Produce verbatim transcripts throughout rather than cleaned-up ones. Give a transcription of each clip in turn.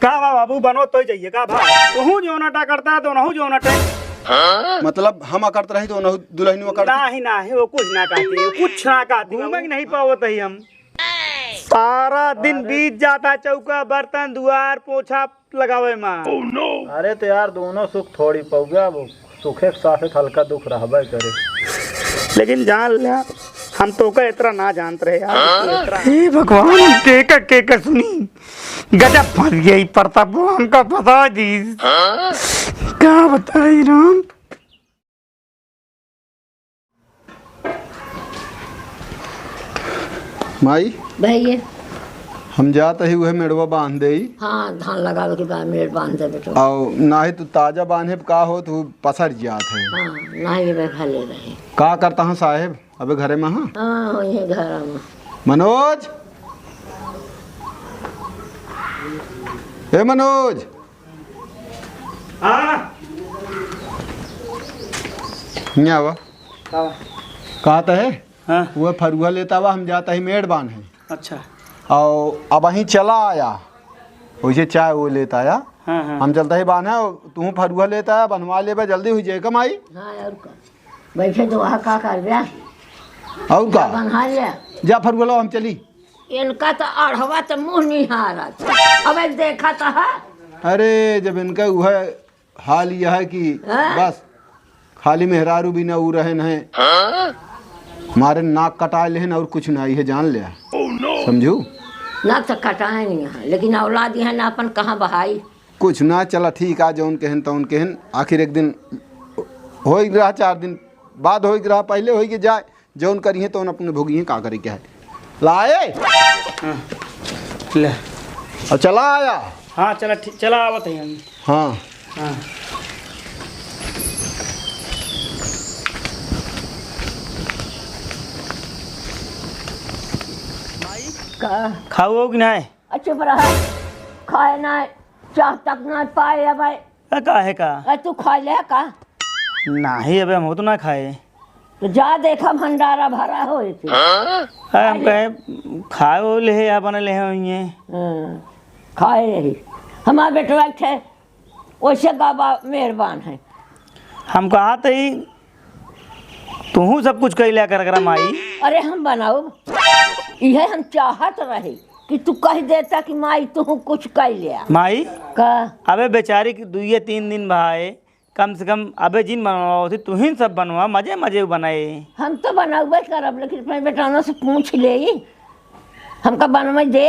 का बा बाबू, बनो तो जाइए का बा? तुहू जौन अटा करता है तो उनहू जौन अटा। मतलब हम अकड़त रही तो उनहू दुल्हनियो अकड़त? नाही, नाही, वो कुछ ना कहती, वो कुछ ना कहती। घूमे के नहीं पावत ही हम। सारा दिन बीत जाता, चौका, बर्तन, दुआर, पोछा लगावे मा। अरे तो यार, दोनों सुख थोड़ी पउबे, अब सुखे के साथे हल्का दुख रहबे करे। लेकिन जान ले, हम तोका इतना ना जानत रहे यार, तू इतना। हे भगवान, केका केका सुनी, गजब फंस गई प्रताप, वो हमका फंसा दी। का बताई राम। माई, भैया। हम जात ही उहे मेड़वा बांध देई। हाँ, धान लगावे के बाद मेड़ बांध दे बेटवा। अउ नाही तो ताजा बांधे पे का हो, तू पसर जात है। हाँ, नाही ये भले रहे। का करत ह साहेब, अबे घरे मा ह? हाँ, वही घर में। मनोज, ए मनोज। हाँ। हियाँ आवा। का बा? कहत है, हाँ। वो फरुआ लेत आवा, हम जात ही मेड़ बांधे। अच्छा। अउ अबहीं चला आया, वैसे चाय वो लेत आया। हाँ, हाँ। हम चलत ही बांधे, तू फरुआ लेत आया, बन्हवा लेबे, जल्दी हुई जाए कमाई। हाँ, अउर का? बैठे तो वहाँ का करबे? अउर का? बन्हा ले। जा फरुआ लो, हम चली। इनका तो अढ़वा तो मुँह निहारत। अबे देखा तो है। अरे, जब इनका उहे हाल यह है कि हाँ? बस खाली मेहरारू बिना ऊ रहन है। मारे नाक कटाए लेहन अउर कुछ नाही है, जान ले। समझू? नाक तो कटाए नहीं है, लेकिन औलाद यह ना अपन कहाँ बहाई। कुछ ना, चला ठीक आ, जौन कहन तौन कहन, आखिर एक दिन होई रहा, चार दिन बाद होई रहा, पहले होई के जाए। जौन करिहे तौन अपने भोगिहे, का करे के है। लाए? हाँ, ले। अब चला आया। हाँ, चला, ठीक, चला आवत है हम। हाँ। हाँ। का? खाओ कि नाही? आ, चुप रहा। खाए ना, चाह तक ना पाए अब। आ, काहे का? आ, तू खा ले का? नाही, अबे हम तो ना खाए। तो जा देखा, भंडारा भरा हो इसे। अरे हम कहे खाए हो ले या बने ले हो ये। हाँ, खाए यही। हमार बेटवा एक ठे वैसे बाबा मेहरबान है। हम कहा तो ही तुहू सब कुछ कइ लिया कर करा माई। अरे हम बनाउब, इहे हम चाहत रही कि तू कहि देता कि माई तुहू कुछ कइ लिया। माई, का? अबे बेचारी की दुइये तीन दिन भाई, कम से कम अबे जिन बनवाओ थी, तुहिन सब बनवा, मजे मजे बनाए। हम तो बनाउबे करब, लेकिन अपने बेटाना से पूछ लेई, हमका बनवे दे।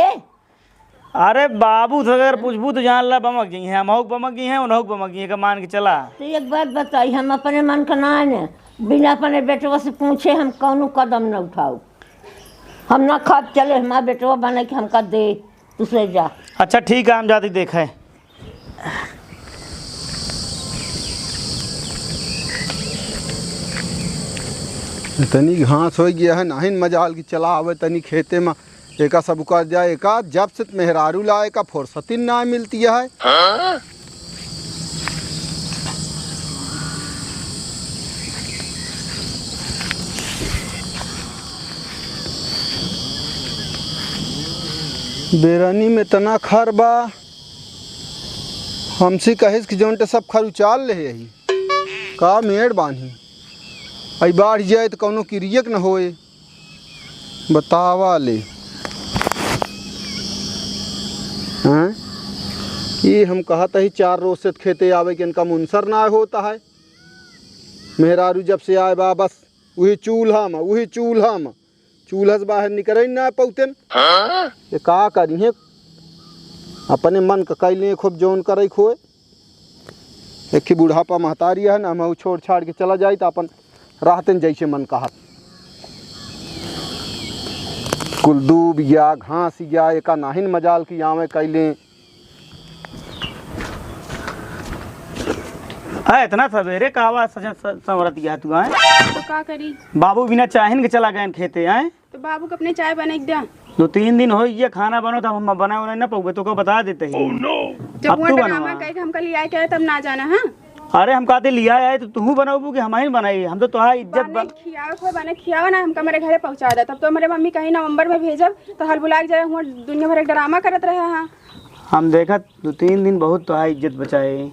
अरे बाबू से अगर पूछबू तो जान ला बमक जइहैं, हमहू के बमक जइहैं, उनहू के बमक जइहैं, का मान के चला। तो एक बात बताई, हम अपने मन का ना आने, बिना अपने बेटवा से पूछे हम कौनो कदम न उठाउब। हम ना खाब, चले हमार बेटवा बने के हमका दे, तू से जा। अच्छा ठीक है, हम जाती देखे। तनी घास होइ गया है, नाहिन मजाल की चला आवे तनी खेते मा। एका सब कर जाए, एका जब से मेहरारू ला, एका फुर्सतिन ना मिलती है। बेरनी में तना खर बा, हमसे कहिस कि जौन ते सब खर उचाल ले यही। का मेड़ बांधी, आई बाढ़ जाए तो कौनो किरियक न होए। बतावा ले। हैं? ये हम कहत ही चार रोज से खेते आवे के इनका मुनसर ना होता है। मेहरारू जब से आए बा बस वही चूल्हा में, वही चूल्हा में, चूल्हा से बाहर निकरे ना पौतेन। ये का करिहे, अपने मन का कैले खूब जौन करे खोए। एक ही बुढ़ापा महतारी है ना, हम छोड़ छाड़ के चला जाई तो अपन रहतेन जैसे मन कहत। कुल दूब या घास या एका नाहिन मजाल की आवे कैले। आ, इतना सवेरे का आवाज सजन स-, संवरत गया तू आए? तो का करी? बाबू बिना चाहिन के चला गए खेते आए। तो बाबू के अपने चाय बना के द्या। दो तीन दिन हो ये खाना बनो तो हम बना उना ना पउबे, तो को बता देते ही। जब अब वो तू ड्रामा बनवा। कह के हमका लिया के आए तब ना जाना, हाँ? अरे हम कहते लिया आए तो तू बनाबू कि हम ही बनाई? हम तो तोहार इज्जत बने बन- खियाओ, कोई बने खियाओ ना, हमका मेरे घरे पहुँचा दे। तब तो मेरे मम्मी कहीं नवंबर में भेजब तो हल बुला के जाए, हुआ दुनिया भर एक ड्रामा करत रहे, हाँ। हम देखत दो तीन दिन बहुत तोहार इज्जत बचाए।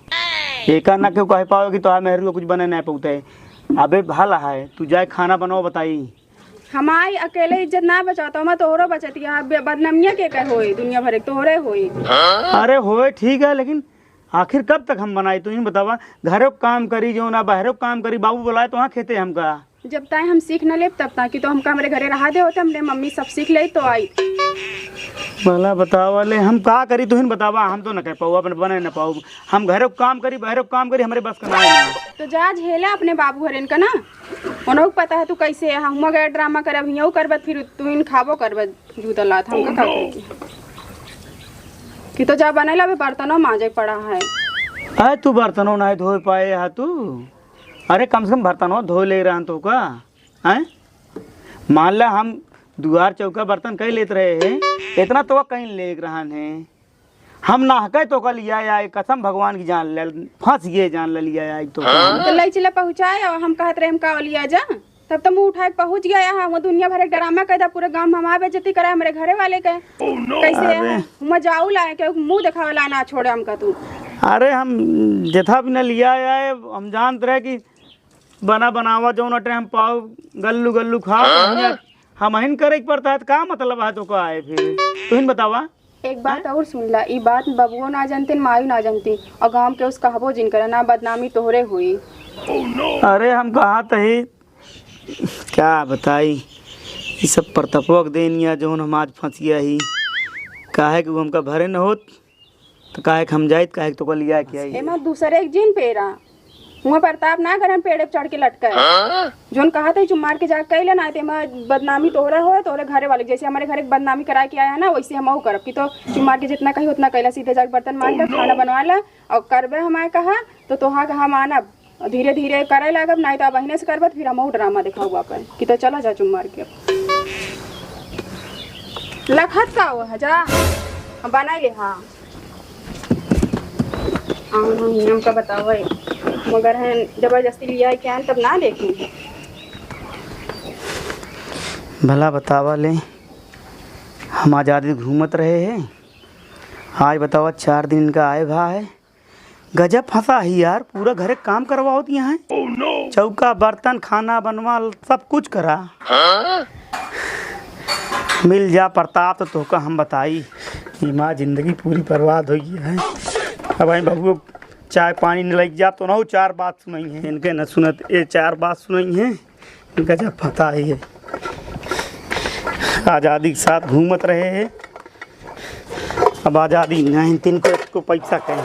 एका ना केहू कहे पावे कि तोहार मेहरारू कुछ बने ना पउते। अबे भला है, तू जाए खाना बनाओ बताई। हमारी अकेले इज्जत ना बचाओ तो हम तोहरो बचतिया, बे-, बदनामिया के कहे होई, दुनिया भर के तोहरे होई। अरे होए ठीक है, लेकिन आखिर कब तक हम बनाई, तू ही बतावा। घरों काम करी जो ना, बहरों काम करी, बाबू बुलाए तो वहाँ खेते हमका। जब ताई हम सीख न लेब तब ताई कि तो हमका हमरे घरे रहा दे होते, हमरे मम्मी सब सीख ले तो आई। भला बतावा ले, हम का करी, तू ही बतावा, हम तो न कह पाऊ, अपन बने न पाऊ। हम घरों काम करी, बहरों काम करी, हमरे बस का ना है। तो जा झेला अपने बाबू घरेन का ना, उन्हों को पता है तू कैसे है, हम गए ड्रामा करे, अब हियाँ करबत, फिर तू इन खाबो करबत जूता लात, हमका का करी? कि तो जा बने ला, अभी बर्तनों माजे पड़ा है। अरे तू बर्तनों नहीं धोए पाए हा तू? अरे कम से कम बर्तनों धो ले रहन तो का, हैं? मान ला हम दुआर चौका बर्तन कई लेत रहे हैं, इतना तो कहीं लेत रहन है। हम नहके तो का लिया आए, कसम भगवान की जान ले, फंस गए जान ले लिया आए तो का। तो लई चला पहुँचाए और हम कहत रहे हम का लिया जा, तब तो मुँह उठाए के पहुँच गया है, वो दुनिया भर एक ड्रामा कह दा, पूरे गाँव में हमार बेइज्जती कराए हमरे घरे वाले के। कैसे अरे। हम जाऊ लाए के मुँह देखावे ला ना छोड़े हमका तू। अरे हम जेथा भी न लिया आए, हम जानत रहे कि बना बनावा जौन अटे हम पाव गल्लू गल्लू खाओ, हाँ? हमहिन करे के पड़ता है, तो का मतलब है तो का है फिर? तुहिन बतावा। एक बात और सुन ला, ई बात बबुओ ना जानते, मायू ना जानती, और गाँव के उस कहबो जिन करे ना, बदनामी तोहरे हुई। अरे हम कहा तही, का बताई, ई सब प्रतापवा के देन या जौन हम आज फंस गया ही, काहे कि वो हमका भरे न होत, तो काहे के हम जाइत, काहे के तोका लिया के आई? एमा दूसरे एक जिन पेरा। हुआ प्रताप ना करन पेड़े पे चढ़ के लटके। हाँ? जोन कहा था चुम्मार के जाके कैले ना, ते एमा बदनामी तोहरे होए, तोहरे घरे वाले। जैसे हमारे घरे के बदनामी करा के आया ना, वैसे हम करब कि तो चुम्मार के जितना कही उतना कैला, सीधे जाके बर्तन मांज ले, खाना बनवा ले और करबे हमारे कहा, तो तोहा कहा मानब। धीरे धीरे करे लागब, नाहीं तो अब अहिने से करबत, फिर हमहू ड्रामा देखाऊ आपन कि तो चला जा चुम्मार के। लखत का हो जा, हम बनाई ले, हाँ। आऊँ हम नियम का बतावे, मगर हैं जबरदस्ती लिया के आन तब ना देखी। भला बतावा ले, हम आजादी घूमत रहे हैं, आज बतावा चार दिन का आए भा है, गजब फंसा ही यार, पूरा घरे काम करवावत यहाँ है। चौका, बर्तन, खाना बनवा, सब कुछ करा। मिल जा प्रताप तो तोहका हम बताई। ई माँ जिंदगी पूरी बर्बाद हो गई है। अब आई बबुआ चाय पानी न लग जा तो ना चार बात सुनाई है। इनके न सुनत, ये चार बात सुनाई है। गजब फंसा ही है। आजादी के साथ घूमत रहे हैं। अब आजादी नहीं, तीन को, को पैसा कहे।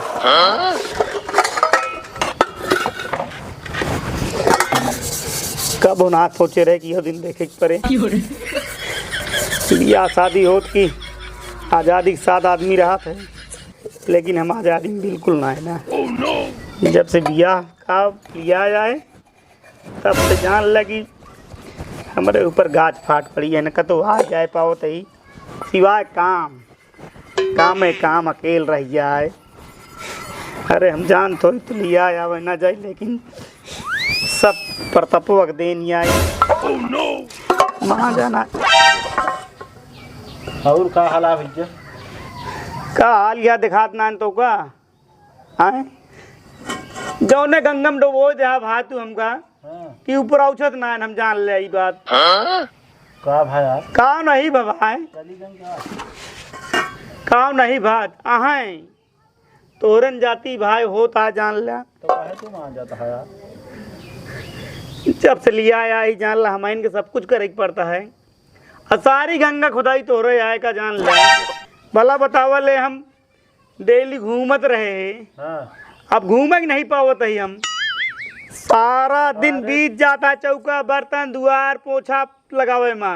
कब ना सोचे रहे कि यह दिन देखे के पड़े। बियाह शादी होत कि आजादी के साथ आदमी रहत है, लेकिन हम आजादी में बिल्कुल ना है ना। जब से बियाह का लिया जाए, तब से जान लगी हमरे ऊपर गाज फाट पड़ी है, न कतो आ जाए पावत ही, सिवाय काम, काम है काम, अकेल रह जाए। अरे हम जान तो, तो लिया आवे ना जाए, लेकिन सब प्रतापवा के देन ही आई। माँ जाना। और का हाल है भैया? का हाल या दिखात ना तो का? आए? जौने गंगा में डुबो दे भाई तू हमका, हाँ। कि ऊपर औछत ना है, हम जान ले ई बात। का भाई यार? का नहीं बा भाई? चली गई का? का नहीं बात? अहै, तोरन जाति भाई होत आ जान ला। तो काहे तू मान जाता है यार? जब से लिया आया ही जान ला, हमाइन के सब कुछ करे के पड़ता है। आ सारी गंगा खुदाई तोरे आए का जान ला। भला बतावा ले हम डेली घूमत रहे हैं। हाँ। अब घूमे के नहीं पावत ही हम। सारा दिन अरे। बीत जाता है चौका, बर्तन, दुआर, पोछा लगावे मा।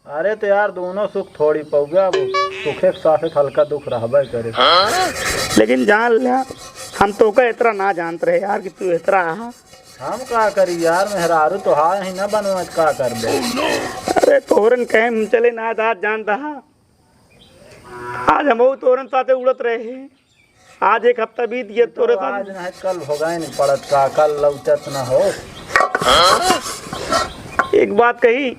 अरे तो यार, दोनों सुख थोड़ी पउबे, अब सुखे के साथे हल्का दुख रहबे करे। लेकिन जान ले, हम तोका इतना ना जानत रहे यार कि तू इतना आहा। हम का करी यार, मेहरारू तो हा ही ना बनवा, का करबे? अरे तोरन कहे हम चले ना दाद जानता हा। आज हम तोरन साथे उड़त रहे हैं। आज एक हफ्ता बीत गया तोरे साथ। आज नहीं, कल भोगाए नहीं पड़त का, कल लौटत ना हो। एक बात कही,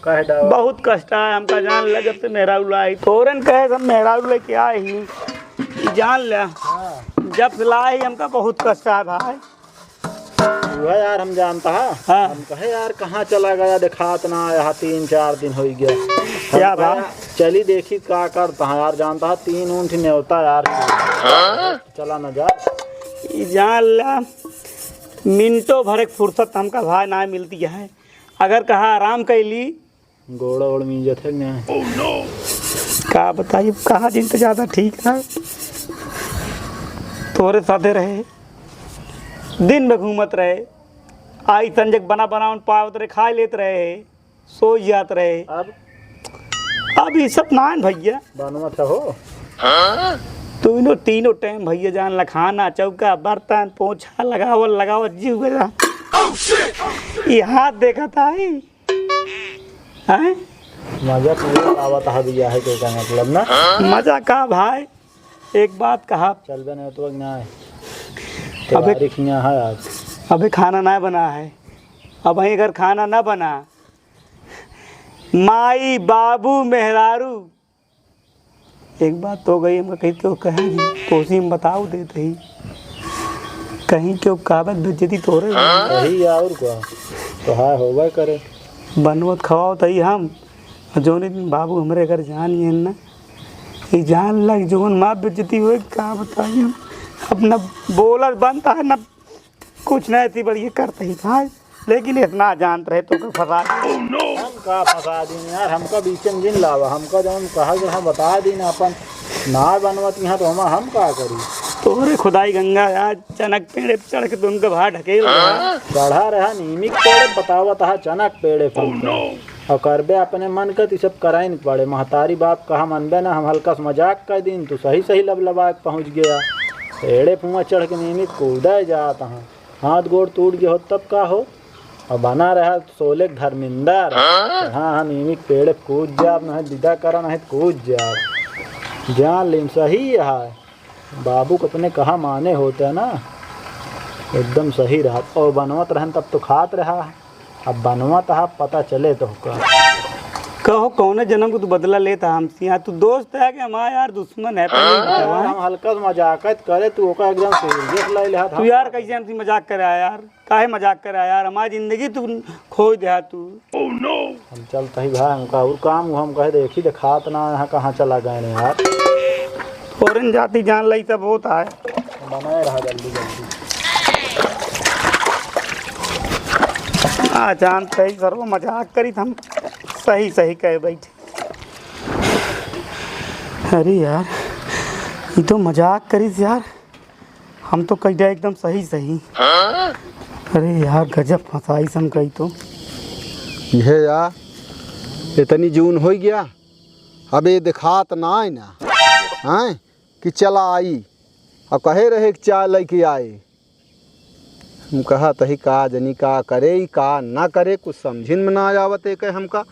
कह दो। बहुत कष्ट आए हमका जान ले, जब से मेहरारू लाई। तोरन कहे सब मेहरारू लेके आए ही। जान ले, हाँ। जब से लाए ही हमका बहुत कष्ट है भाई। वह यार हम जानता है। हाँ। हम कहे यार कहाँ चला गया, देखात ना आया, तीन चार दिन होइ गया। क्या हम कहा, भाई? चली देखी का करता है यार, जानता है तीन ऊँट नेवता यार। हाँ? चला ना जा। ई जान ला, मिनटो भर एक फुर्सत हमका भाई ना मिलती है। अगर कहा आराम कैली, गोड़ा ओड़ मीजत है ना। का बताई, कहा दिन तो ज्यादा ठीक है, तोरे साथे रहे, दिन में घूमत रहे, आई संजक बना बनावन पावत रहे, खाए लेत रहे, सो जात रहे। अब? अब ई सब नान भैया। बनवत हो? तीनों, तीनों टाइम भैया जान ला, खाना, चौका, बर्तन, पोछा, लगावल, लगावल, जीव गया। ई हाथ देखत आई। हैं? मजा पूरा आवत है भैया, है के का मतलब ना? मजा का भाई? एक बात कहा। चलबे नहीं तो ना है। अबे तारीख यहाँ है आज। अबे खाना ना बना है। अब वहीं अगर खाना ना बना, माई, बाबू, मेहरारू, एक बात तो गई, हम कहीं तो कहे नहीं, कोसी में बताओ देते ही, कहीं क्यों काबत बेइज्जती तोरे। सही और का, तो हाँ होबे करे। बनवत खवाओ तई हम, जौने दिन बाबू हमरे घर जान ये ना, ये जान लग जौन माँ बेइज्जती हुए, का बताई हम, अब न बोलत बनता है, न कुछ नहीं थी बढ़िया करते ही भाई, लेकिन इतना जानत रहे तो का फंसा दिया। हम का फंसा दीन यार, हमका बीच में जिन लावा, हमका जौन कहा कि हम बता दीन अपन ना बनवत यहाँ तो हम, हम का करी? तोरे खुदाई गंगा यार, चनक पेड़े पे चढ़ के तुमके बाहर ढकेल रहा। चढ़ा रहा नीमी के पेड़े, बतावत हा चनक पेड़े पे हमका। और करबे अपने मन का, तो ई सब कराइन पड़े। महतारी बाप कहा मनबे ना, हम हल्का से मजाक कर दीन, तू सही सही लबलबा के पहुँच गया। पेड़े फुआ चढ़ के नीमी कूदे जात हाँ। हाथ गोड़ टूट गया हो तब का हो? और बना रहा सोले के धर्मेंद्र। हाँ, हाँ, नीमी के पेड़े पे कूद जा, नहीं विदा करा, नहीं तो कूद जा। जान लेम सही है। बाबू को अपने कहा माने होते ना, एकदम सही रहा। और बनवत रहन तब तो खात रहा। अब बनवत हा, पता चले तो का। कहो, कौने जन्म को तू बदला लेता हमसे? यार, तू दोस्त है कि हमारा यार दुश्मन है? पहले ही बतावा। यार, हम हल्का से मजाक करे, तू ओका एकदम सीरियस ले लेहा। तू यार कैसे हमसे मजाक करे यार? काहे मजाक करे यार? हमारी जिंदगी तू खोई दे तू। हम चलता ही भाई, हमका और काम, हम कहे देखी देखात ना यहाँ कहाँ चला गए ने यार। फौरन जाती जान लई तब होता है। बनाए रहा जल्दी जल्दी। आ, जानत ही सरवा मजाक करी त हम सही सही कहे बैठे। अरे यार, ई तो मजाक करिस यार, हम तो कही रहे एकदम सही सही। अरे यार, गजब फंसाइस हमका ई तो। इहे यार, इतनी जून होइ गया, अब ये देखात नाहीं ना, हैं, कि चला आई, अब कहे रहे कि चाय लइके आए। हम कहत ही का जनी का करे, ई का ना करे, कुछ समझिन में ना आवत है के हमका।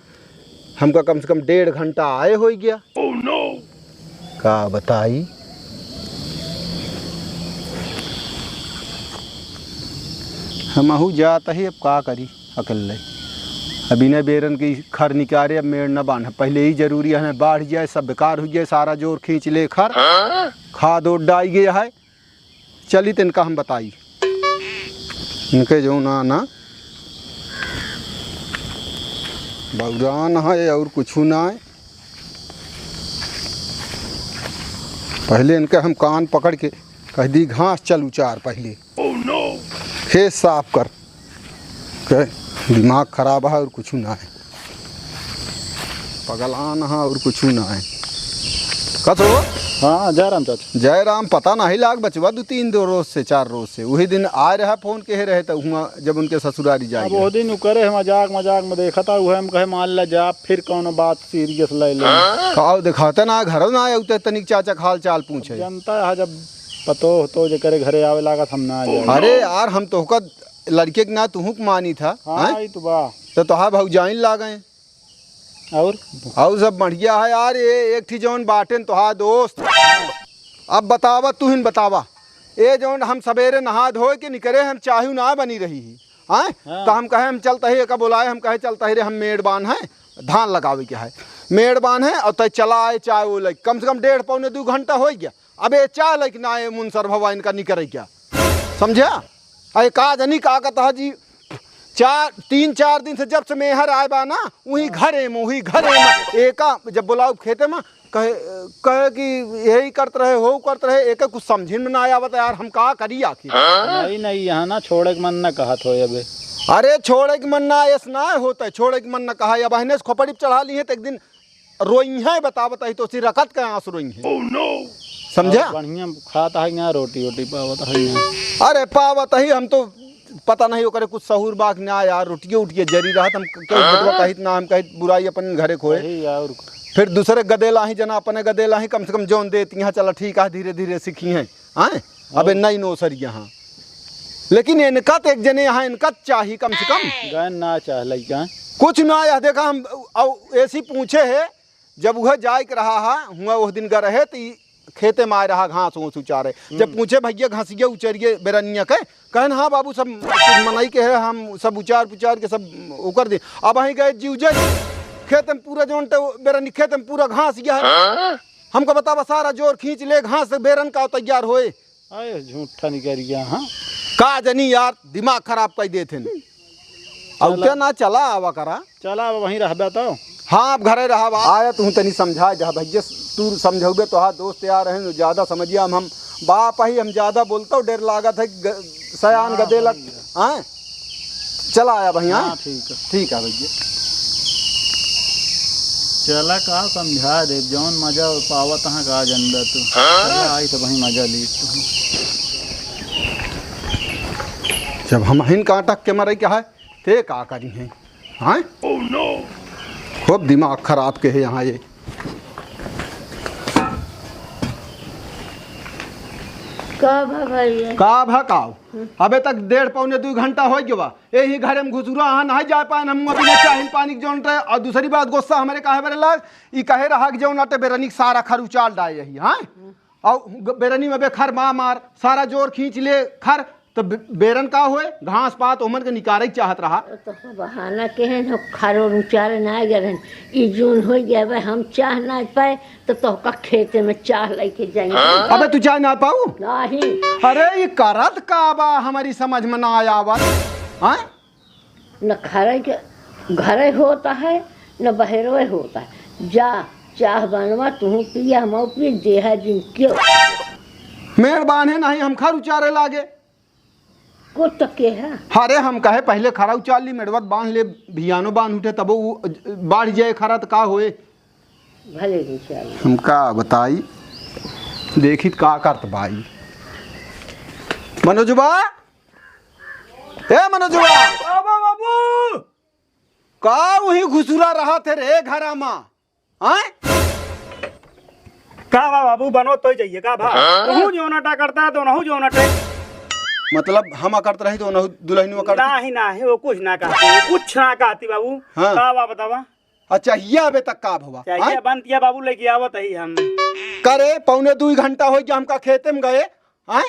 हमका कम से कम डेढ़ घंटा आए होइ गया। का बताई? हमहू जात ही, अब का करी अकेले। अब इन्हें बेरन की खर निकारे, अब मेड़ न बांध। पहले ही जरूरी है, हमें बाढ़ जाए, सब बेकार होइ जाए, सारा जोर खींच ले खर। खाद ओद डाई गया है। चली त इनका हम बताई। इनके जो ना, ना बौरान है और कुछ ना है। पहले इनके हम कान पकड़ के कह दी, "घास चल उचार पहले, खेत साफ कर।" के दिमाग खराब है और कुछ ना है। पगलान है और कुछ ना है। कस हो? हाँ, जयराम चाचा। जयराम, पता नहीं लाग बचवा, दो तीन दो रोज से, चार रोज से। वही दिन आए रहा फोन, कहे रहे तो हुआ जब उनके ससुरारी अब जाइए। वो दिन उ करे है मजाक, मजाक में देखा था, उहे हम कहे मान ला जा, फिर कौनो बात सीरियस ले ले। का दिखाते ना, घर ना आए उते तनिक चाचा के हाल चाल पूछे। जनता है जब पतो हो तो जे करे घरे आवे लागत हम ना जाए। अरे यार, हम तोहका लड़के के ना तुहू के मानी था, हाँ, हैं? ई तो बा। तो तोहार भौजाइन लागे। और? और सब बढ़िया है यार। ये एक ठी जौन बाटेन तोहार दोस्त, अब बतावा, तू ही बतावा, ये जौन हम सवेरे नहा धोए के निकरे, हम चाहू ना बनी रही ही, हैं? हाँ। तो हम कहे हम चलता ही, एका बोलाए, हम कहे चलता ही रे, हम मेड़ बान्हे, धान लगावे के है, मेड़ बान्हे, और तय चला आए चाय वो लग, कम से कम डेढ़ पौने दो घंटा हो गया। अबे चाह लइके ना आए मुनसर भवा इनका निकरे क्या? समझा? अरे का जनी का कहता है जी, चार, तीन चार दिन से जब से मेहर आए बा ना, वही घरे में, वही घरे में। एका जब बुलाओ खेते में, कहे, कहे कि यही करत रहे, हो करत रहे, एके कुछ समझे में ना आवत यार, हम का करी आखिर? नहीं, नहीं, यहाँ ना छोड़े के मन ना कहत हो अबे। अरे छोड़े के मन ना, ऐस ना होता है, छोड़े के मन ना कहा, अब अहने से खोपड़ी पे चढ़ा ली है तो एक दिन रोई है, बतावत ही तो सी रकत का आंसू रोई है। समझा? और बढ़िया खात है यहाँ, रोटी वोटी पावत है यहाँ। अरे पावत ही, हम तो पता नहीं ओकरे कुछ सहूर बाक ना यार, रोटिये उटिये जरी रहत, हम क्यों बेटवा कहित ना, हम कहित बुराई अपन घरे खोए। सही यार। फिर दूसरे गदेला ही जना अपने गदेला ही, कम से कम जौन देत यहाँ चला ठीक है, धीरे धीरे सीखी हैं। आए? अबे और नहीं नोसर यहाँ। लेकिन इनका तो एक जने यहाँ इनका चाही कम से कम। गए ना चाह लइका। कुछ ना यह देखा हम, औ ऐसी पूछे है, जब वह जाए के रहा हा, हुआ उस दिन ग रहे, तो ई खेते में आए रहा घास ओस उचारे। जब हम्म। पूछे, "भैया, घासिया उचरिए बेरनिया के?" कहन, "हाँ बाबू, सब कुछ मनई के है, हम सब उचार पुचार के सब ओकर दे।" अब वहीं गए जीव जे खेत में पूरा जौन टे बेरनी खेत में पूरा घास गया है। हमको बतावा, सारा जोर खींच ले, घास से बेरन का तैयार होए। अरे झूठा निकल गया, हाँ। का जनी यार, दिमाग खराब कर देत हैं। और चला। क्या ना चला आवा करा? चला, अब वहीं रहबे तो। हाँ, अब घरे रहबा। आया तू तनी समझा जा भैया, तू समझौबे तो हाँ, दोस्त यार हैं, ज्यादा समझिया हम, हम बाप ही, हम ज्यादा बोलता हूँ, डर लागत है, ग-, सयान हाँ, गदे लग, भैया। हाँ? चला आया भैया, हाँ, हाँ? ठीक है। ठीक है भैया। चला का समझा दे, जौन मजा पावत हाँ का जनबे तू। हाँ? चला आई तो वहीं मजा ली तू। जब हम हिन का अटक के मरे के है, ते का करी हैं? हाँ? खूब दिमाग खराब के है यहाँ ये। का भा भैया? का भा काव? अबे तक डेढ़ पौने दुइ घंटा होइ गवा। यही घरे में घुसुरा हाँ, नहीं जा पाएन हम अभी ना चाहिन पानी के जौन रहे। और दूसरी बात, गुस्सा हमरे काहे बरे लाग, ई कहे रहा कि जौन आटे बेरनी के सारा खर उचाल डाए यही, हाँ? और ग-, बेरनी में बे खर मा मार, सारा जोर खींच ले खर, तो बे-, बेरन का होए? घास पात ओमन के निकारे के चाहत रहा। तो बहाना के हैं, जो खर और उचारे ना गए रहन। ई जून हो गया, भाई, हम चाह ना पाए, तो तोहका खेते में चाह लेके जाएंगे। अबे तू चाह ना पाऊ? नहीं। अरे, ई करत का बा, हमारी समझ में ना आवत। हाँ? न खरे के, घरे होता है, न बहरवे होता है। जा, चाह बनवा, तू पिया, हम पिए, देहा जिन क्यों? मेड़ बांधे नहीं, हम खर उचारे लागे। कुछ तो के है? अरे, हम कहे पहले खरा उचार ली, मेड़वत बांध ले, भियानो बांध उठे, तब वो बाढ़ जाए खरा, तो का होए? भले नहीं चाहिए। हम का बताई, देखित का करत बाई। मनोजबा, ए मनोजवा! बाबा बाबू! का वही घुसुरा रहा थे रे घरा मा? आय? का बा बाबू, बनो तो जाइए का भा? हाँ? तोहू जो नटा करता है, तो नहू जो नटे। मतलब हम करत रही तो नहू दुल्हनिया करती? नाही, नाही, वो कुछ ना कहती, वो कुछ ना कहती बाबू। हाँ। का बा बतावा? अच्छा, ये अबे तक का भवा? चाहिए आय? बनतिया बाबू, लेके आवत ही हम। करे, पौने दुई घंटा हो गया हमका खेते में गए, आय?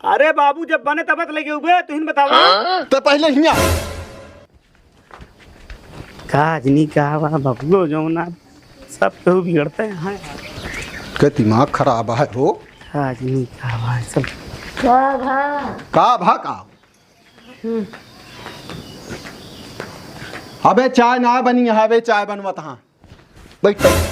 अरे बाबू, जब बने तब त लेके उबे, तुहिन बतावा। तो पहले हियाँ। का आदमी का बा बबुओ जौना, सब केहू बिगड़ते हैं। के दिमाग खराब है हो। का आदमी का बा सब। का भा? का भा का? हम्म। अबे चाय ना बनी है, अबे चाय बनवत हाँ। बैठ, बैठ।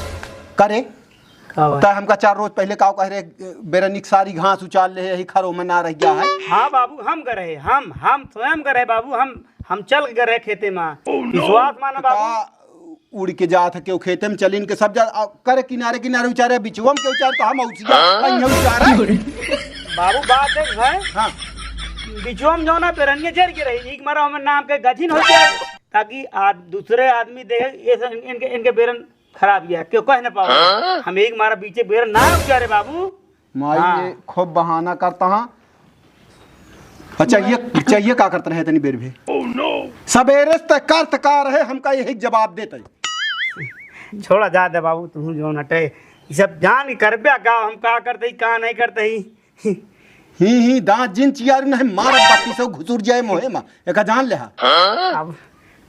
का रे? का बा? तै हमका चार रोज पहले काव कह रहे, बेरनिक सारी घास उचाल ले, यही खरो में ना रह गया है। हाँ बाबू, हम गए रहे, हम, हम स्वयं गए रहे बाबू, हम, हम चल के गए रहे खेते में। विश्वास माना तो बाबू। का उड़ के जात है, केहू खेते में चलिन के सब जा, आ, करे किनारे किनारे उचारे, बिचुआ में के उचारे, तो हम औसिया, हाँ? कहीं उचारे। बाबू, बात एक है। हाँ। बिचुआ में जो ना बेरनिया जर के रही, एक मारा हमें नाम के गझिन हो जाए, ताकि आद-, दूसरे आदमी देखे, ये सब इनके, इनके बेरन खराब गया, क्यों कह ना पाओ। हाँ? हम एक मारा बीचे बेरन ना उचारे बाबू। माई हाँ। ये खूब बहाना करता हाँ। अच्छा, ये चाहिए का करत रहे तनी बेर भी? सवेरे से करत का रहे, हमका यही जवाब देते। छोड़ा जा दे बाबू, तू जो नटे, ये सब जान के करबे का, हम का करते ही, का नहीं करते ही। ही, ही, दांत जिन चियारी नहीं, मारब बाकी सब घुसुर जाए मोहे मा, एका जान ले हा। अब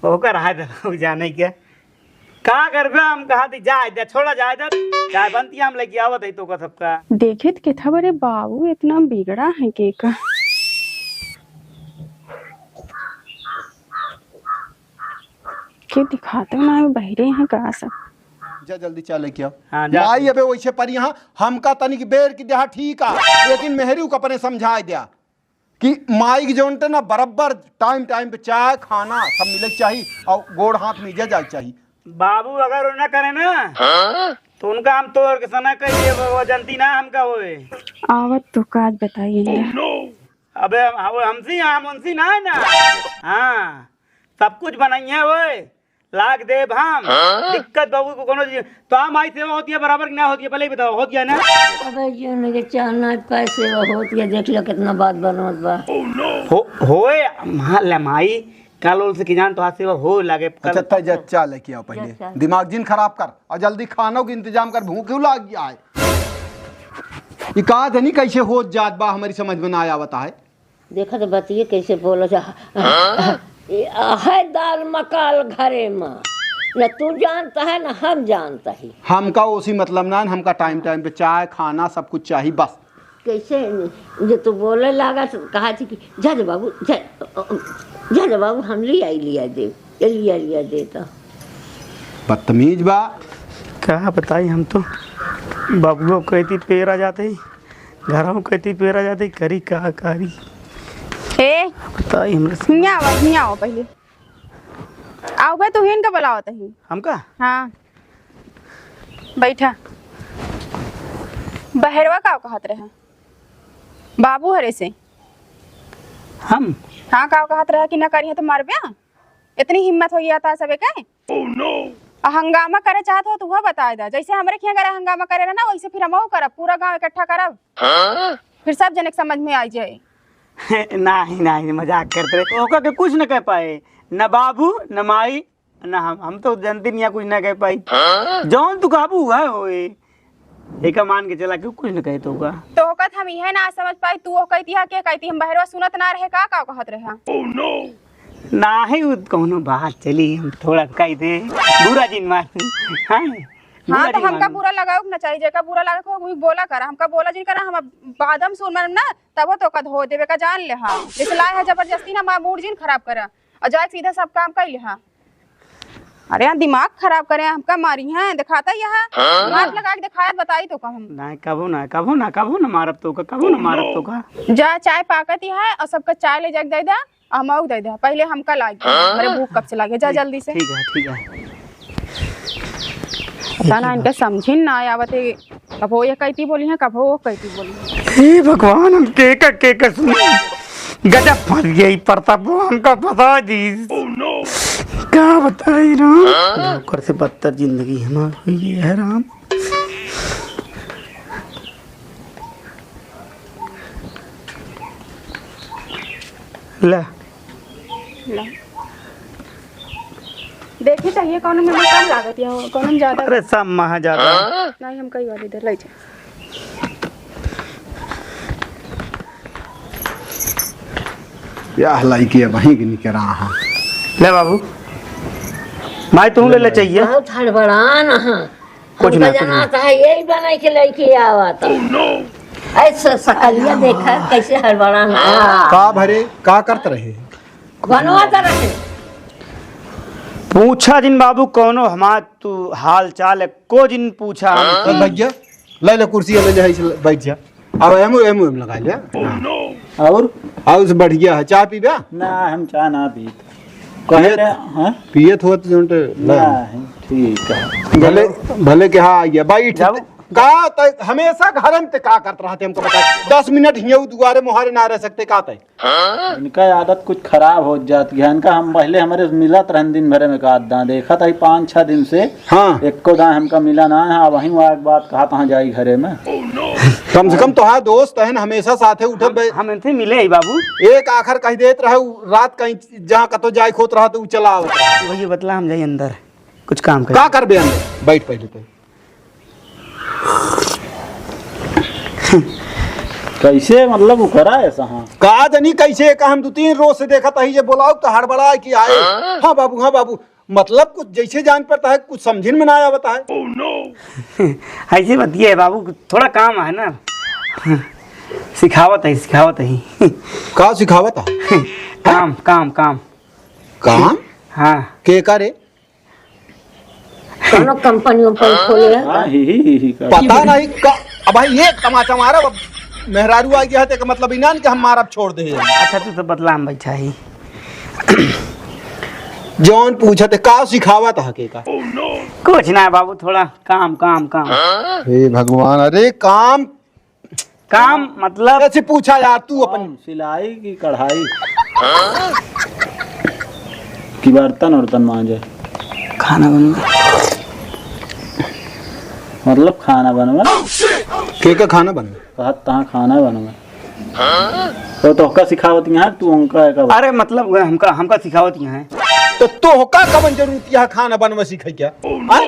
ओकर हाथ जाने के। का करबे, हम कहा थी जाए दे, छोड़ा जाए दे, चाय बनती है, हम लेके आवत है तो का सबका। देखे तो केथा बरे बाबू इतना बिगड़ा है के का। के दिखाते ना बहिरे हैं का सब। जा जल्दी चाय लेके आओ। हाँ, जा। माई अबे वैसे परी यहाँ, हमका तनिक बेर की देहा ठीक आ, लेकिन मेहरी को अपने समझाए दिया कि माई की जौन ते ना बराबर टाइम टाइम पे चाय खाना सब मिले के चाही और गोड़ हाथ मीजे जाए के चाही। बाबू अगर वो ना करे ना, हाँ? तो उनका हम तोड़ के सना कर दिए, वो, वो जनती ना हमका होए। आवत तो काज बताइए ना। अबे हम, वो हमसे, हम उनसे ना है ना। हाँ, सब कुछ बनाइए होए, लाग देब हम। हाँ? दिक्कत बाबू को कोनो चीज, तो हम आई सेवा होती है बराबर कि ना होती है, पहले ही बताओ, होती है ना? अबे जो उनके चाहना पाए सेवा होती है, देख लो कितना बात बनत बा। हो, होए, मान ले माई, कल उनसे की जान तो आज सेवा हो लागे, कल अच्छा, तय जा, चाय लेके आओ पहले। जा, चाय। दिमाग जिन खराब कर और जल्दी खानों के इंतजाम कर, भूख क्यों लाग गया है? ये का धनी कैसे हो जात बा, हमारी समझ में ना आवत है। देखा तो बतिये कैसे बोला जा। हाँ? ये है दाल मकाल घरे में, न तू जानता है न हम जानता ही। हमका उसी मतलब ना, हमका टाइम टाइम पे चाय खाना सब कुछ चाहिए बस। कैसे नहीं? जो तू बोले लागा तो कहा थी कि जा जा बाबू, जा, जा जा बाबू, हम ले आई लिया दे, ये लिया लिया दे तो। बदतमीज बा। का बताई हम तो, बबुआ कहती पेरा जाते ही, घरों कहती पेरा जाते ही, करी का करी। ए, बताई हमरे से। हियाँ आओ, हियाँ आओ पहले। आओ बे, तू हिन का बुलावत ही? हमका? हाँ। बैठा। बहरवा का कहत रहे? बाबू हरे से। हम? हाँ, का कहत रहे कि न करिहे तो मरबे? इतनी हिम्मत हो गया था सबे के? आ हंगामा करे चाहत हो तो वह बताए दा। जैसे हमरे खियाँ करे हंगामा करे रहे ना, वैसे फिर हमहू करब, पूरा गाँव इकट्ठा करब। फिर सब जने के समझ में आई जाए। नाही, नाही, मजाक करत रहे। ओका के कुछ न कह पाए, न बाबू, न माई, न हम। हम तो जनती नहीं कुछ न कह पाई। जौन तू कहबू वह होए। एका मान के चला कि कुछ न कहे तो का। तो ओकत हम इहे ना समझ पाई, तू ओ कहती है, के कहती हम बहरवा सुनत ना रहे का, का कहत रहे? नाही, उ कौनो बात चली, हम थोड़ा कह दे, बुरा जिन मान। हाँ, हाँ, बुरा तो जिन हमका मान। बुरा लगावे के ना चाहिए, जेका बुरा लगे को वही बोला करा, हमका बोला जिन करा, हम अब बाद में सुन मानम ना, तब तो कद हो देवे का जान ले। हाँ, जैसे लाए है जबरदस्ती ना, माँ मूड जिन खराब करा और जाए सीधा सब काम कर ले। हाँ, अरे यहाँ दिमाग खराब करे, हमका मारी हैं, दिखाता यहाँ। हाँ? हाथ लगा के दिखाया, बताई तो कहम। नहीं, कबो ना, कबो ना, कबो ना मारब तो का, कबो ना मारब तो का। जा, चाय पाकत ही है और सबका चाय ले जाके दे दे, और हमऊ दे दे। पहले हमका लाग गया, हाँ? मेरे भूख कब से लागे, जा जल्दी से। ठीक है, ठीक है। पता ना इनका समझिन ना आवत है, कबो ये कहती बोली है, कबो वो कहती बोली है। हे भगवान, हम के का, के का सुनी? गजब फंस गई प्रताप, हमका फंसा दी। का बताई राम? ओकर से बदतर जिंदगी हमार हुई है राम। ले। ले। देखी चाहिए कौन में कम लागत या कौन में ज्यादा। अरे सब महा ज्यादा। नहीं, हम कई वाली दे ले जा। या लइकी अब वहीं के निकरा है। ले बाबू, माई तू ले ले चाहिए। बहुत हड़बड़ान है। कुछ हमका ना, कुछ ना। जनाता है, यही बनाई के लइके आवत। ऐसा सकलिया देखा कैसे हड़बड़ान है। का भरे, का करत रहे? बनवा तो रहे। पूछा जिन बाबू, कौनो हमार तू हाल चाल है, को जिन पूछा हम। तो भैया, ले ले कुर्सी, ले ले, ऐसे बैठ जा। अब एम, एम, एम लगा ले। और? और से बढ़िया है, चाय पीबे? ना, हम चाय ना पीत। कहे पियत, हाँ? पियत होत जोन ते ना। नहीं, ठीक है। भले, भले के हाँ आ गया, बैठ। जाओ। का त हमेशा घर में ते का करत रहते, हमको बता। दस मिनट हियाँ दुआरे मुहारे ना रह सकते, का तय? इनका आदत कुछ खराब हो जात गया। इनका हम पहले हमारे मिलत रहन दिन भरे में का आदत देखत आई पाँच छह दिन से। हाँ। एको दाएं हमका मिला ना है। वहीं वो एक बात कहा तहाँ जाई घरे में। कम से कम तोहार दोस्त है ना, हमेशा साथे उठत हम, बे-, हम इनसे मिले ही बाबू। एक आखर कह देत रहे, उ रात कहीं जहाँ कतो जाए खोत रहा तो उ चला आवत रहा। वही बतला हम जाई अंदर कुछ काम कर। का करबे अंदर? बैठ पहले तो। कैसे मतलब वो करा ऐसा? हाँ। का जनी कैसे का हम दो तीन रोज से देखत ही जे बोलाओ तो हड़बड़ा कि आए। हाँ बाबू, हाँ बाबू। मतलब कुछ जैसे जान पड़ता है, कुछ समझिन में ना आवता है। ऐसे बतिया है बाबू, थोड़ा काम है ना। सिखावत है, सिखावत है। का सिखावत है? काम, काम, काम। काम? हाँ। के का रे? कौनो कंपनी वंपनी खोले है? हाँ, ही, ही, ही, ही, का? पता नहीं का। अब भाई, एक तमाचा मारा, अब मेहरारू आ गया है, तो एकर मतलब इनान के हम मारब छोड़ दे। अच्छा, तू तो बदला में बैठा ही। जौन पूछत है, का सिखावत है के का? कुछ ना बाबू, थोड़ा काम, काम, काम। हे भगवान, अरे काम काम मतलब? ऐसे पूछा यार, तू अपन कौन? सिलाई की कढ़ाई? कि बर्तन उर्तन मांजे? खाना बनवे। मतलब खाना बनवे? के का खाना बनवे? कहत तहाँ खाना बनवे। तो तोहका सिखावत यहाँ, तू उनका का? अरे मतलब वह हमका, हमका सिखावत यहाँ है। तो तोहका कवन जरूरत यहाँ खाना बनवे सीखे क्या? हाँ?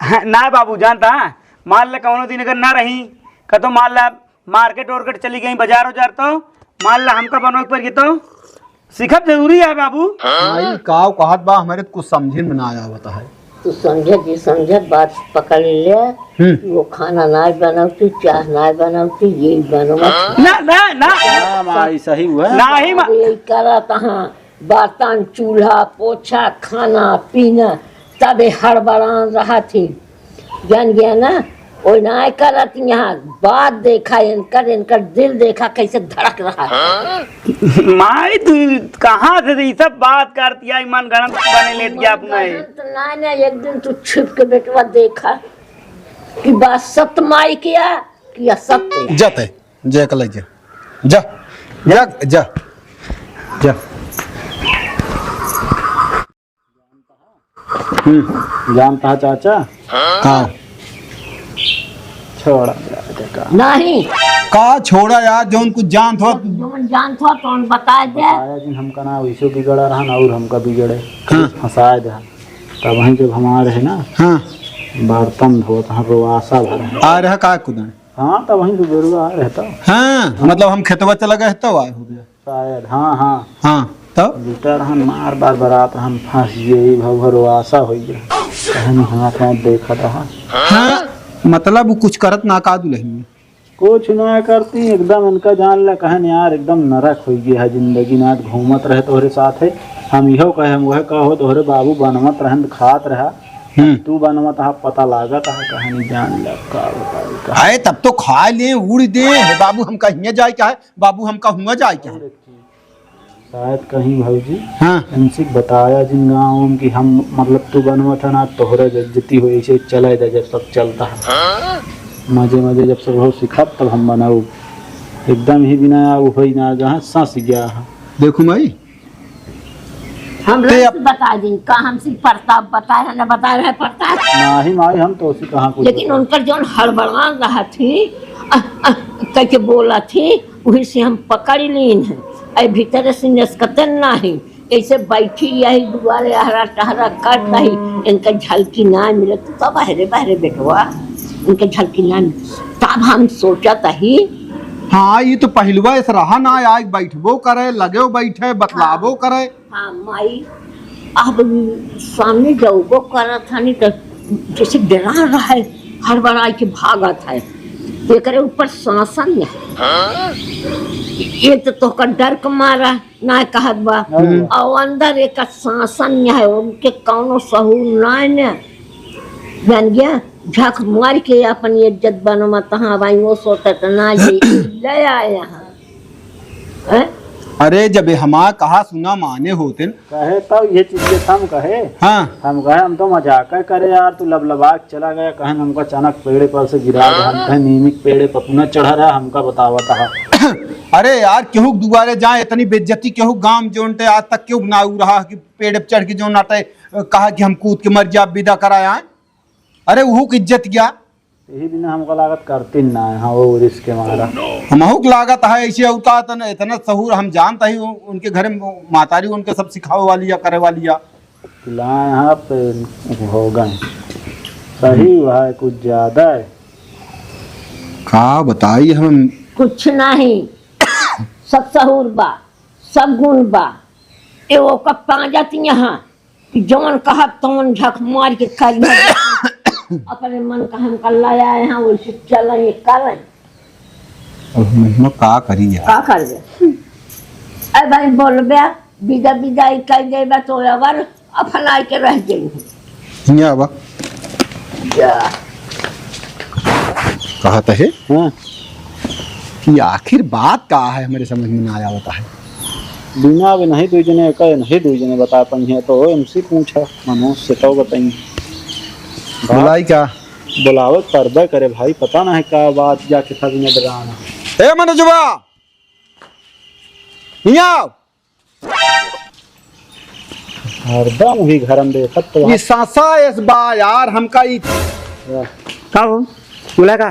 हाँ, ना बाबू, जानता है, मान ले कौनो दिन अगर ना रही, कतो मान ला मार्केट वार्केट चली गई, बाजार उजार, तो मान ला हमका बनवे के पड़ गई, तो सीखब जरूरी है बाबू। भाई, काव कहत बा, हमरे तो कुछ समझे में ना आवत है। तू समझे जी, समझे, बात पकड़ ले। हम्म। कि वो खाना ना बनौती, चाह ना बनौती, ये बनवा। ना, ना, ना। ना, माई, सही हुआ। ना ही मा- ये करत हाँ, बर्तन, चूल्हा, पोछा, खाना, पीना, तबे हड़बड़ान रहत ही। जान गया ना? ओइ नाय करत यहाँ, बात देखा इनकर, इनकर दिल देखा कैसे धड़क रहा है। माई, तू कहाँ से ई सब बात करती है? मन गणत बने लेत गया अपना है। गणत ना, ना, एक दिन तू छिप के बेटवा देखा कि बात सत्य माई किया कि असत्य। जते, जे कले जे। जा, जा, जा, जा। हम्म, जानता है चाचा? हाँ। छोड़ा यार, देखा। नहीं। का छोड़ा यार, जौन कुछ जानत हो। जौन जानत हो, तौन बताए दे। बताया जिन हमका ना वैसे बिगड़ा रहा ना और हमका बिगड़े। हाँ। फंसाए दे। तब वहीं जब हमारे है ना, हाँ। बर्तन धोत हैं, रोआसा भर है। आ रहा का कुदान? हाँ, तब वहीं दुबेरुआ आ रहे तो। हाँ, मतलब हम खेतवा चला गए तो आए हो गया। शायद, हाँ, हाँ। हाँ, तब? लुटा रहन, मार बार बरात रहन, फंस गए, भव भरोसा हो गया। कहन हाथ हाथ देखा रहा। हाँ, मतलब वो कुछ करत ना का दुल्हन? कुछ ना करती, एकदम इनका जान ला, कहन यार, एकदम नरक हो गया है जिंदगी, ना घूमत रहे तोहरे साथ है। हम इहो कहे, हम वह कहो, तोहरे बाबू बनवत रहन, खात रहा। हम्म। तू बनवत हा, पता लागत हा, कहन जान ला, का बताई, का। अरे, तब तो खा ले, उड़ दे, हे बाबू, हम कहीं जाए क्या है? बाबू, हमका हुआ जाए क्या? शायद कहीं भौजी, हाँ। इनसे बताया जिन गाँव में कि हम, मतलब, तू बनवत है ना, तोहरा बेइज्जती हो, ऐसे चले दे, जब सब चलता है। मजे मजे जब सब हो सिखत, तब हम बनाऊ। एकदम ही बिना वो होई ना, जहाँ सांस गया है। देखो माई, हम ते रंग अब से बता दी, का हमसे प्रताप बताए है, ना बताए है प्रताप। नाही माई, हम तो उसी कहाँ कुछ लेकिन बताए। उनकर जौन हड़बड़ान रहा थी, अह, अह, कह के बोला थी, वही से हम पकड़ लीन है। ऐ भीतर से निस्कतन नाही, ऐसे बैठी यही दुआरे अहरा टहरा करत ही, इनका झलकी ना मिले, तू तो बहरे बहरे बेटवा, इनका झलकी ना मिले। तब हम सोचत ही। हाँ, ये तो पहलुआ ऐसा रहा ना, आए बैठबो करे, लगे बैठे, बतलाबो हाँ। करे। हाँ, माई, अब सामने जौबो करत हनी त जैसे डरा रहा है, हड़बड़ाई के भागत है। एकरे ऊपर शासन है। ये तो तोहका डर के मारा ना कहत बा। हम्म। और अंदर एक शासन है, उनके कौनो सहूर ना है ने। जान गया, झक मार के अपन इज्जत बनवा तहाँ भाई वो सोचत ना जी, ले आए यहाँ। हैं? अरे, जब हमार कहा सुना माने होते न। कहे तब ये चीज के हम कहे। हाँ। हम कहे, हम तो मजाक करे यार, तू लबलबा के चला गया, कहन हमका अचानक पेड़े पर से गिरा दे, हम कहे नीमी के पेड़े पर तू न चढ़ा रहा, हमका बतावत हा। अरे यार, केहू के दुआरे जाए, इतनी बेइज्जती केहू गांव जोन ते आज तक केहू ना उ रहा कि पेड़े पर चढ़ के जोन आटे, कहा कि हम कूद के मर जाब, विदा कराया। अरे, उहू के इज्जत गया। यही बिना हमको लागत करती ना है, हाँ, वो रिस्क के मारा। हमहू के लागत है ऐसे, और का इतना, इतना सहूर हम जानता ही, उ-, उनके घर में मातारी उनके सब सिखावे वाली या करे वाली या। लाए हाँ पे हो गए। सही भाई, कुछ ज्यादा है। का बताई हम? कुछ नहीं, सब सहूर बा, सब गुण बा। ए ओका पाँजत यहाँ कि जौन कहब तौन झक मार के करी। अपने मन का हम कर लाया यहाँ, वैसे चलें, ये करें। अब हम इसमें का करी यार? का करबे? ए भाई, बोलबे, बिदा बिदाई कर देबे तो अगर अफलाई के रह जाई। हियाँ आवा। जा। कहत है हाँ। कि आखिर बात का है, हमरे समझ में ना आवत है। बिना अब नहीं दुई जने का, नहीं दुई जने बता पाई है, तो इनसे पूछा, मनोज से तो बताई। बुलाई का? बुलावत परबे करे भाई, पता ना है का बात, या कितना दिन डराना। ए मनोजवा, हियाँ आओ। हरदम वही घरन देखत तो ये सासा एस बा यार, हमका ई का हो? बोला का?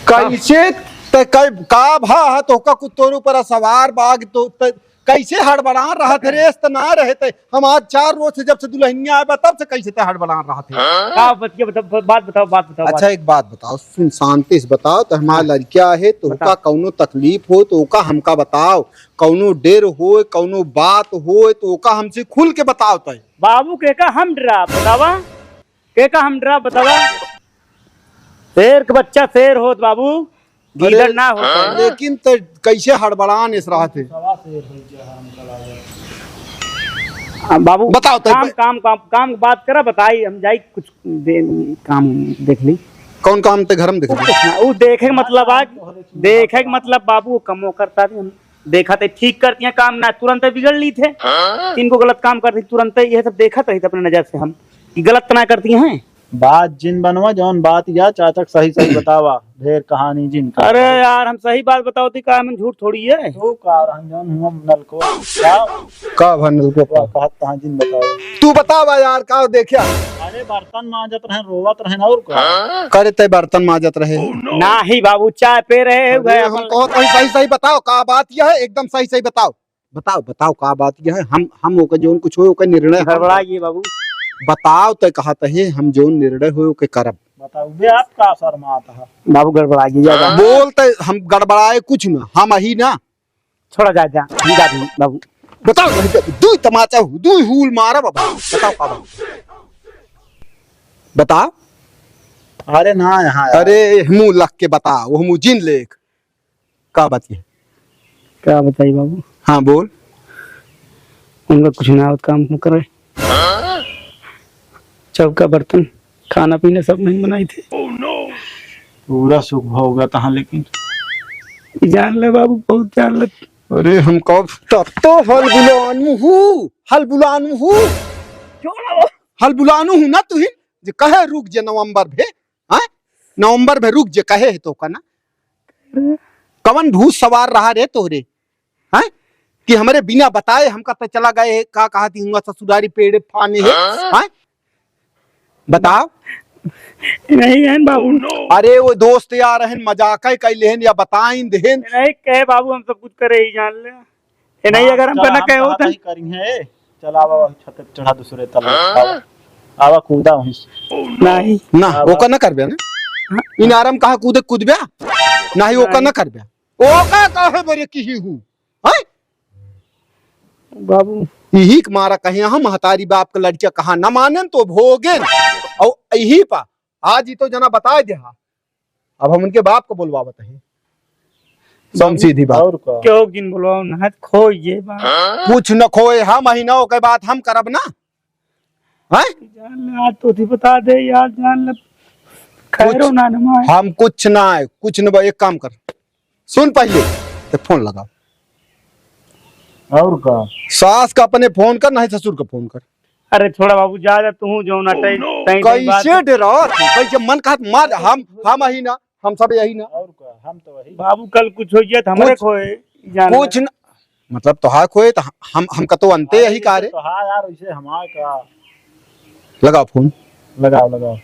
कैसे त-, कै-, का भा है तोहका कुछ तोरे ऊपर सवार बाग तो त-, कैसे हड़बड़ान रहत है? रेस त ना रहे त हम आज चार रोज से जब से दुल्हनिया आए बा तब से कैसे त हड़बड़ान रहत है? का बतिया बता-, ब-, बात बताओ, बात बताओ, अच्छा, बात। एक बात बताओ, सुन, शांति से बताओ, तो हमार हाँ। लड़किया है, तोहका बताओ। कौनो तकलीफ हो तो ओका हमका बताओ, कौनो डेर होय, कौनो बात होय, तो ओका हमसे खुल के बताओ तय। बाबू, केका हम डरा बतावा, केका हम डरा बतावा। शेर के बच्चा शेर होत बाबू, अरे, गीदड़ ना होत है। लेकिन त कैसे हड़बड़ान इस रहत है? सवा शेर हो गया, हमका लागत। आ, बाबू, बताओ तय काम, पे- काम, काम, काम बात करा, बताई, हम जाई कुछ दे, काम देख ली। कौन काम ते घर में देख ली? उ देखे के मतलब आज, देखे के मतलब बाबू, कमो करता थे हम। देखा थे ठीक करती हैं काम ना, तुरंत बिगड़ ली थे। हाँ? इनको गलत काम करती तुरंत, ये सब देखत रही थे अपने नजर से हम कि गलत ना करती हैं। बात जिन बनवा, जौन बात या चाचक सही सही बतावा, ढेर कहानी जिन कर। अरे यार, हम सही बात बताओ थी, का हम झूठ थोड़ी है। तो का रहन जौन हुआ नलको, का? का भा नलको का? कहत तहाँ जिन बताओ। तू बतावा यार, का देखा? अरे बर्तन मांजत रहे, रोवत रहे और का? करे ते बर्तन मांजत रहे? नाही बाबू, चाय पे रहे अरे, हुए हम अपन। कहत हई सही सही बताओ, का बात यह है? एकदम सही सही बताओ, बताओ, बताओ का बात यह है? हम, हम ओके जौन कुछ होय ओके निर्णय हम गड़बड़ा करब। ये बाबू। बताओ ते कहत है हम जौन निर्णय होय ओके करब। बताओ बे, आप का शर्मात है? बाबू गड़बड़ा गया बाबू। बोल ते हम गड़बड़ाए कुछ ना, हम अही ना। छोड़ा जा, जा, हम जा दी बाबू। बताओ, नहीं तो दुई तमाचा हो, दुई हूल मारा बाबा। बताओ का बात? बताओ। अरे ना यहाँ यार। अरे मुँह लग के बता, वो मुँह जिन लेख। का बात ये? का बताई बाबू? हाँ बोल। उनका कुछ ना आवत काम हम करे। चौका बर्तन, खाना पीना सब नहीं बनाई थे। पूरा सुख भोगा तहाँ लेकिन। जान ले बाबू, बहुत जान ले। अरे हम कब तब तो हल बुलानू हूँ, हल बुलानू हूँ। क्यों ना वो? हल बुलानू हूँ ना तुहिन, जे कहे रुक जे नवंबर भे, हाँ? नवंबर भे रुक जे कहे है तो का ना? कवन भूत सवार रहा रे तोहरे, हैं? कि हमरे बिना बताए हमका त चला गए, का कहती हुआ ससुरारी पेड़े फाने है, हैं? बताओ। नहीं है बाबू। अरे वो दोस्त यार रहन, मजाक है कह लेहन या बताइन देहन। नहीं कहे बाबू, हम सब कुछ करे ही जान ले। ये नहीं, हाँ, अगर हम चला, कना हम कहे कहा होते। कहीं करी है, ए, चला आवा, छत पे चढ़ा दूसरे तल, आवा, आवा, कूदा वहीं से। नहीं। ना, आवा। ओका ना करबे ना। हाँ। इनारम कहा कूदे, कूदबे? नहीं, ओका नहीं। ना करबे। ओका काहे बरे किही हूँ? हैं? बाबू। यही के मारा कहे, हम महतारी बाप के लड़किया कहा ना मानेन तो भोगेन। और यही पा, आज ही तो जना बताए दे हा। अब हम उनके बाप को बुलवावत हैं। सब बाबू, सीधी बात। और का? क्यों जिन बुलवाओ ना, खोइए बात। कुछ न खोए, हम ही ना, ओके बात हम करब ना। हैं? जान ले, आज तो थी बता दे यार, जान ले। खैरो कुछ ना नमा है। हम कुछ ना है, कुछ न बा-, एक काम कर, सुन पहले, ते फोन लगाओ। और का? सास का अपने फोन कर, नहीं ससुर का फोन कर। अरे छोड़ा बाबू, जा, जा, तू जौन अटै, तैं, तैं बात। कैसे डरावत है? कैसे मन कहत मार, हम, हम यही ना, हम सब यही ना। और का? हम तो वही। बाबू, कल कुछ हो गया तो हमरे कुछ, खोए, जान कुछ ले। न, मतलब तोहार खोए तो हम, हम का तो अंते अरे यही ये का तो रे। तोहार यार, वैसे हमार का। लगाओ फोन। लगाओ, लगाओ।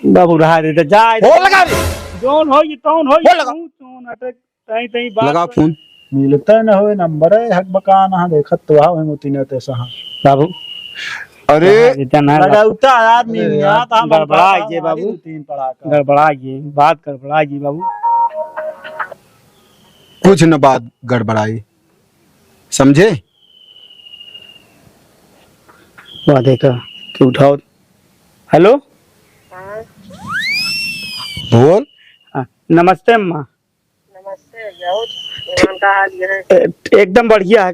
बाबू रहा दे, जा। फोन लगा रे। जौन हो ये तौन हो ये, फोन लगा। तू जौन अटै। तई, तई बात लगाओ फोन। मिलते न होए नंबर है, हक बका ना देखत तो आओ, हम उतने ते सहा। बाबू। अरे। हाँ, इतना ना लगाउता यार, अरे नींद यार। आता हम गड़बड़ा बात ये हमारी बाबू। तीन पड़ाका। गड़बड़ा ये, बात गड़बड़ा ये बाबू। कुछ न बात गड़बड़ाई, समझे? वाह, देखा कि उठाओ। हेलो। हाँ। बोल। हाँ, नमस्ते अम्मा। नमस्ते भैया, और का हाल है? ए-, एकदम बढ़िया है।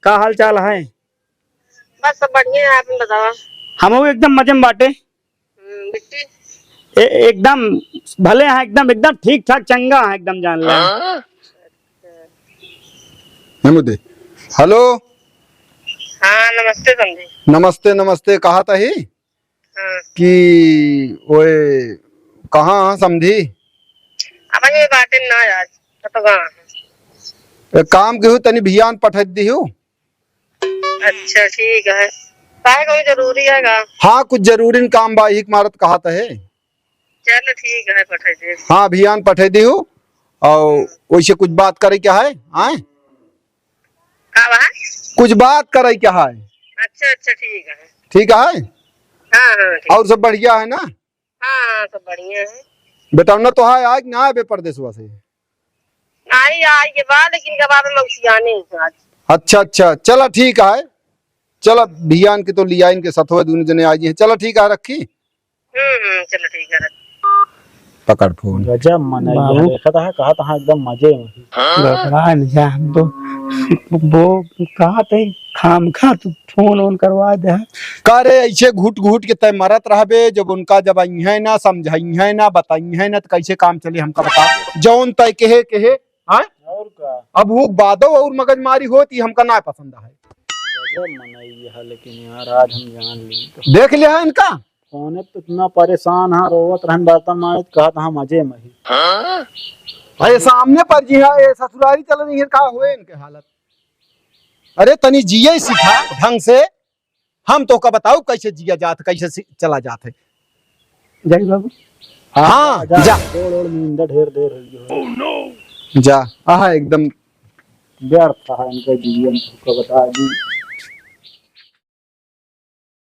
का हाल चाल है? बस सब बढ़िया है, आप बतावा। हमहू एकदम मजे में बाटे। हम्म, बिट्टी? ए-, एकदम भले हैं, एकदम, एकदम ठीक ठाक चंगा है, एकदम जान ले। हाँ? अच्छा। हेलो। हाँ, नमस्ते समधी। नमस्ते, नमस्ते, कहा तही? हाँ। कि ओए, कहाँ हाँ समधी? अब ये बाटे ना आज, कतवा? एक काम किहु, तनी भियान पठा दिहु। अच्छा, ठीक है। काहे कहूँ जरूरी है का? हाँ, कुछ जरूरी काम बा, यही मारत कहा तहे। चल ठीक है, पठा दे। हाँ, भियान पठा दिहु। और वैसे कुछ बात करे क्या है? आए? का बा? कुछ बात करे क्या है? अच्छा, अच्छा, ठीक है। ठीक है? हाँ, हाँ, ठीक। और सब बढ़िया है ना? हाँ, हाँ, सब बढ़िया है। बेटौना तो है, आए कि ना आए बे परदेसवा से? नहीं, आए के बाद, लेकिन जब आप मौसियाने हैं आज। अच्छा, अच्छा, चला ठीक है, चला भियान के तो लिया इनके सथवा, दोनों जने आ गए हैं। चला ठीक है, रखी। हम्म, हम्म, चलो ठीक है, रख। पकड़ फोन। गजब मनई बाबू। है, देखत है, कहत है एकदम मजे में। घबरा न जा, हम तो वो कहत है खामखा तू फोन ओन करवा दे है। का रे, ऐसे घुट घुट के तय मरत रहबे, जब उनका जब अइहैं ना, समझइहैं ना, बतइहैं ना, तो कैसे काम चली हमका बता। जौन तय कहे, कहे, हाँ? और का? अब वो बादो और मगजमारी होती हमका ना पसंद है। गजब मनई है, लेकिन यार आज हम जान ली तो। देख लिया है इनका? फोने पे इतना परेशान है, रोवत रहन बर्तन मारे, कहत हाँ मजे में ही। अरे सामने पर जी हाँ, ये ससुरारी चल रही है, का हुए इनके हालत? अरे तनी जिए सीखा ढंग से, हम तोहका बताऊ कैसे जिया जात, कैसे सी-, चला जात है। जाई बाबू। हाँ, जा, जा। गोड़ ओड़ में इंदा ढेर देर हो गई हो। जा, आहा एकदम। व्यर्थ है इनका जीवन, तोहका बता दी।